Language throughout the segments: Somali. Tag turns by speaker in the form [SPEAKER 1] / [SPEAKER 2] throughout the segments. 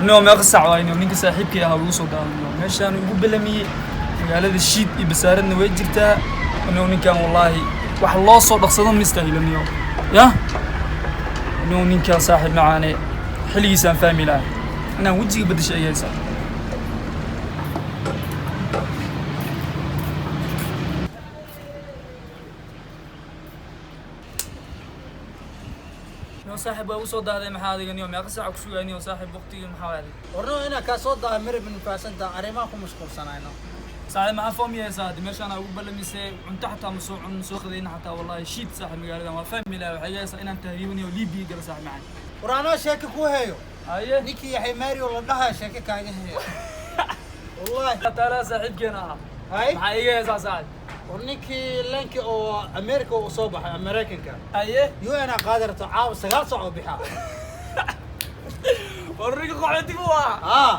[SPEAKER 1] Warnimo meeqa saac waa inuu ninka saaxiibkay ahaa ugu soo daadaniyo meeshaan ugu belamiyey magaalada shiid iyo basaaradna way jirtaa. Inuu ninkan wallaahi wax loo soo dhaqsado ma istaahilaniyo ya inuu ninkan saaxiib macaane xilligiisaan fahmi lahay inaan wejiga beddesha ay haysaa. Niyo saaxiib waa ugu soo daahday, maxaa adiga niyo meeqa saac ku sugaya niyo saaxiib waqtigii maxaa waaday?
[SPEAKER 2] Warno inaa kaa soo daha mirib nifaasantaa arrimaha ku mashquulsanayno.
[SPEAKER 1] Saaxiib maxaa foom yeesaa hadda meeshaan ugu ballamisay cunto xataa ma soo cun soo qadayna xataa wallaahi shiid saaxiib magaaladan waa fahmi lahay waxay yeesaa inaan tahriibinayo Liibiya gala saaxiib macaan.
[SPEAKER 2] War anoo sheeke ku heeyo.
[SPEAKER 1] Haye.
[SPEAKER 2] Ninkii Yaxya Mario la dhahaa sheeke kaaga heeyo wallahi.
[SPEAKER 1] Taalaa saaxiibkeena ahaa.
[SPEAKER 2] Hay.
[SPEAKER 1] Maxaa iga heesaa saaxiib?
[SPEAKER 2] War ninkii leenkii oo America uu soo baxay Americanka.
[SPEAKER 1] Haye.
[SPEAKER 2] UN aa qaadi rabto caawa 9 saac oo bixaa.
[SPEAKER 1] War ninka qaxootiga u ahaa.
[SPEAKER 2] Haa.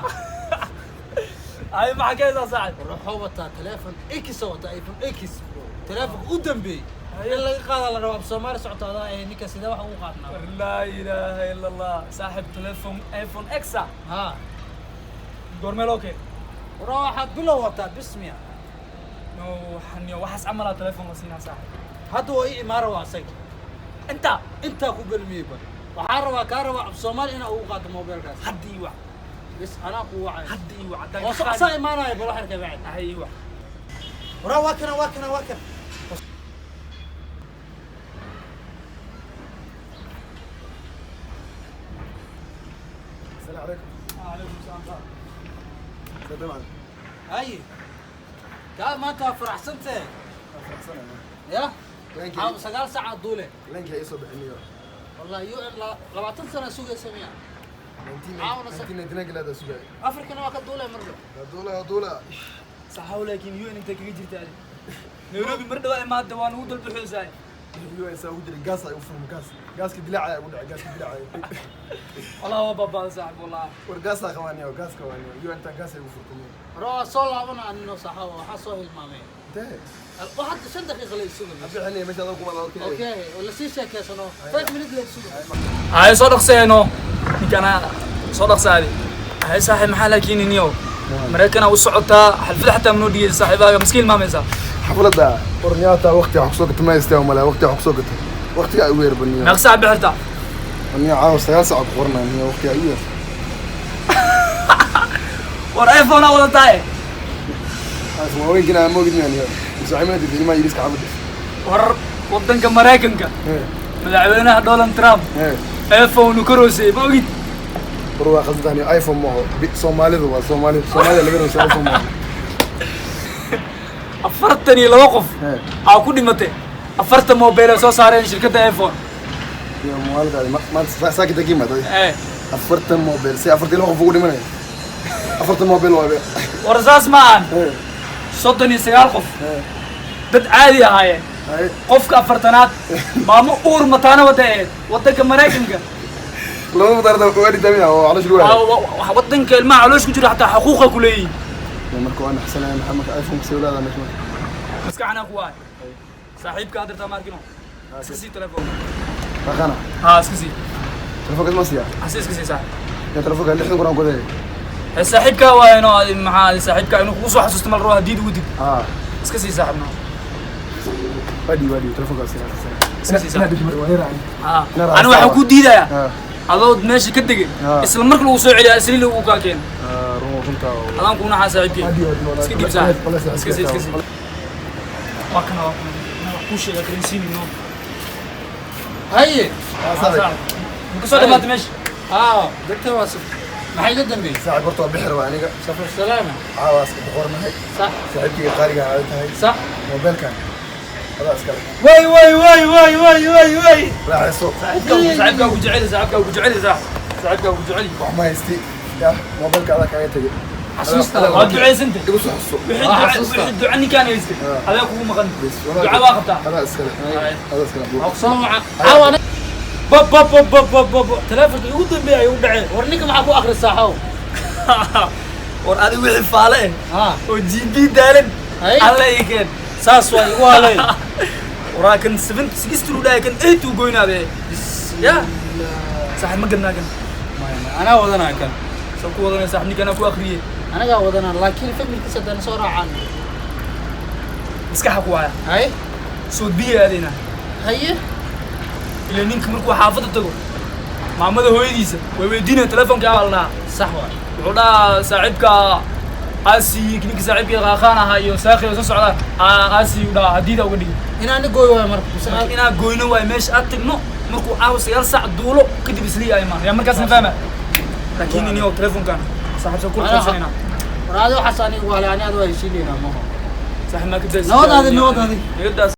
[SPEAKER 1] Haye maxaa ka heesaa saaxiib?
[SPEAKER 2] War wuxuu wataa teleefon X oo wataa iPhone X teleefonka u dambeeyey.
[SPEAKER 1] Haye.
[SPEAKER 2] In laga qaada la rabaa Soomaali socota adaa ee ninka sidee wax ugu qaadnaa?
[SPEAKER 1] War laa ilaaha ila allah saaxiib telefoon iPhone X ah.
[SPEAKER 2] Haa.
[SPEAKER 1] Goormee loo keenay?
[SPEAKER 2] War waxaad bilow wataa bismiya.
[SPEAKER 1] No waxaan niyo waxaas camalaa telefoon la siinaa saaxiib.
[SPEAKER 2] Hadda waa ii imaara waa asaga.
[SPEAKER 1] Inta
[SPEAKER 2] intaa ku belmiyey bal waxaa rabaa kaa rabaa af Soomaali inaa ugu qaado mobilkaas.
[SPEAKER 1] Hadda ii wac.
[SPEAKER 2] Bas anaa ku wacay.
[SPEAKER 1] Hadda ii wac haddaan
[SPEAKER 2] oo
[SPEAKER 1] ka qaadin-
[SPEAKER 2] saa imaanaya bal waxaan ka bacdi.
[SPEAKER 1] Haye ii wac.
[SPEAKER 2] Waraa waa kana waa kana waa kana.
[SPEAKER 3] السلام عليكم.
[SPEAKER 1] Calaykum salaam.
[SPEAKER 3] سلام عليكم.
[SPEAKER 2] Hay kaa maanta waa faraxsantee ya caawa 9 saac duule.
[SPEAKER 3] لينك هي صبح نيو.
[SPEAKER 2] Wallahi UN 20 sana sugaysa miya? عاون
[SPEAKER 3] 1999 لا سوغاي.
[SPEAKER 2] Afrikana waa ka duule marlo.
[SPEAKER 3] دولا دولا.
[SPEAKER 1] Saxaw laakiin UN intay kaga jirta adi Nairobi mar dhawaa imaada waan ugu dalbaxoosaay.
[SPEAKER 3] يو اس ugu jiray gaas ay u furmo gaas gaaska dilaacaya ugu dhacay gaaska dilaacaya.
[SPEAKER 1] Wallah waa baabaa saaxib wallah.
[SPEAKER 3] War gaas ay qabaaniyo gaas qabaaniyo UN inta gaas ay ugu furtay.
[SPEAKER 2] Waraa waa soo laabana anino saxawa waxaa soo hilmaamay.
[SPEAKER 3] Intee?
[SPEAKER 2] Waxaad 5 daqiiqo la isugu.
[SPEAKER 3] Abixinay meesha aad ku wada okay.
[SPEAKER 2] Okay wala sii sheekeysano 5 minutes la isugu.
[SPEAKER 1] Haye soo dhaqseeno ninkana soo dhaqsaadi. Haye saaxiib maxaa laakiin niyo Maraykanaa u socotaa xalfad xataa manoo dhigaysa saaxiibaaga maskiin hilmaamaysaa.
[SPEAKER 3] Xafladda qorniyaata waqti wax soo gatay ma haystaa mala waqti wax soo gatay waqtiga ay ugu yar baniyo.
[SPEAKER 1] Meeqa saac bixirtaa?
[SPEAKER 3] Aniga caawa 9 saac ku qornaa niyo waqti ay ugu yar.
[SPEAKER 1] War iPhone aa wadataay.
[SPEAKER 3] iPhone waaweyn ma ogid miyaa saaxiibada ilmaha yariiska xafladda.
[SPEAKER 1] War wadanka Maraykanka madaxweynaha Donald Trump iPhone uu ka rooseyey ma ogid?
[SPEAKER 3] War waa khasdan iPhone ma aho Soomaalidu waa Soomaali Soomaalida laga roosay iPhone ma aho.
[SPEAKER 1] 42 qof aa ku dhimatay 40 mobile ay soo saareen shirkadda iPhone.
[SPEAKER 3] Iyo maalda maanta saakita kiimad 40 mobile si 42 qof ugu dhimanaya 40 mobile waa.
[SPEAKER 1] War saas ma ahan 39 qof dad caadi ahaayeen qofka 40aad maamo uur mataana wada ahayd wadanka Maraykanka.
[SPEAKER 3] Laba madaarada waa dhidamiya oo caloosh lagu hayo.
[SPEAKER 1] Wadanka ilmaha caloosh ku jira xataa xuquuqa ku leeyihiin.
[SPEAKER 3] Marka waan xasanaya maxaa marka iPhone ku soo walaada meesha marka.
[SPEAKER 1] Maskaxna ku waay saaxiibka hadda taa markino iska sii telefoon.
[SPEAKER 3] Raqana.
[SPEAKER 1] Haa iska sii.
[SPEAKER 3] Telefoonka ma siiya?
[SPEAKER 1] Hase iska sii saaxiib.
[SPEAKER 3] Ya telefoonka 60 kun aan ku leeyahay.
[SPEAKER 1] Saaxiibka waa inuu maxaa saaxiibka inuu kugu soo xasuusto mal rabo hadiid ugu dig.
[SPEAKER 3] Haa.
[SPEAKER 1] Iska sii saaxiibna.
[SPEAKER 3] Wadi wadi telefoonka sii.
[SPEAKER 1] Iska sii saaxiib.
[SPEAKER 3] Haa.
[SPEAKER 1] Aniga waxaan ku diidayaa adoo meesha ka degay isla marka lagu soo celiyaa isla lagu kaa keeno.
[SPEAKER 3] Runta.
[SPEAKER 1] Adaan kuuna xaa saaxiibkey. Iska dib saaxiib. Iska sii iska sii. Waa kana waa kana. Wax kuu sheegaa karinsiini noo.
[SPEAKER 2] Haye.
[SPEAKER 3] Saaxiib.
[SPEAKER 1] Ma ka soo dhamaatay meesha?
[SPEAKER 2] Haa dadka waa saf maxay iga dambeeyey?
[SPEAKER 3] Saaxiib horta waa bixir waa aniga.
[SPEAKER 2] Safar salaama.
[SPEAKER 3] Caawaas ka boqornahay.
[SPEAKER 2] Sax.
[SPEAKER 3] Saaxiibkayga qaaliga aad tahay.
[SPEAKER 2] Sax.
[SPEAKER 3] Mobilkan adaa iskale.
[SPEAKER 2] Way way way way way way way.
[SPEAKER 3] Raaxayso.
[SPEAKER 1] Saaxiibkaa ku jecel saaxiibkaa ku jecel saaxiibkaa ku jecel.
[SPEAKER 3] Wax ma haysti ya mobilka adaa kaaga tegay.
[SPEAKER 2] Xasuusta.
[SPEAKER 1] Waa ducaysantay.
[SPEAKER 3] Igu soo xasuuso.
[SPEAKER 1] Wixii duca ninkaan haystay adaa kugu maqan. Duca waa qabtaa.
[SPEAKER 3] Adaa iskale. Adaa iskale.
[SPEAKER 2] Waa ku soo waca caawa bab bab bab bab bab bab teleefonka ugu dambeeyay ayuu dhacay. War ninka maxaa ku akhrisaa xaw?
[SPEAKER 1] War adi wixii faale
[SPEAKER 2] haa
[SPEAKER 1] oo GB daalan alla ii keen.
[SPEAKER 2] Saas waa igu halay.
[SPEAKER 1] Waraa kan 76 uu dhahay kan 8 uu goynaabe. Ya saaxiib ma gadnaa kan?
[SPEAKER 2] Anaa wadanaa kan.
[SPEAKER 1] Soo ku wadanay saaxib, ninkan ku akhriyay.
[SPEAKER 2] Anagaa wadanaa, laakiin familkiisa haddana soo raacaan.
[SPEAKER 1] Maskaxa ku haya.
[SPEAKER 2] Haye.
[SPEAKER 1] Soo biyo aadayna.
[SPEAKER 2] Haye.
[SPEAKER 1] Ila ninka markuu xaafadda tago, maamada hooyadiisa way weydiinaya telefoonka aa la dhahaa.
[SPEAKER 2] Sax waay.
[SPEAKER 1] Wuxuu dhahaa saaxiibka aasi, ninka saaxiibkii qaaqaan ahaa iyo saakhi oo soo socdaan aasi u dhahaa, hadiida uga dhigi.
[SPEAKER 2] Inaani gooy waayo marka mise?
[SPEAKER 1] Marka inaa goyno waayo meesha aad tagno markuu caawa 9 saac duulo kadib islii ay imaan yaa markaasna fahma. Laakiin iniyo telefoonkan saaxiib soo kula qaybsanayna.
[SPEAKER 2] War adi waxaas aniga waale, ani ada waa heshiinaynaa maho.
[SPEAKER 1] Saaxiib, maa ka days.
[SPEAKER 2] Nabad adi, nabad adi.
[SPEAKER 1] Naga daas.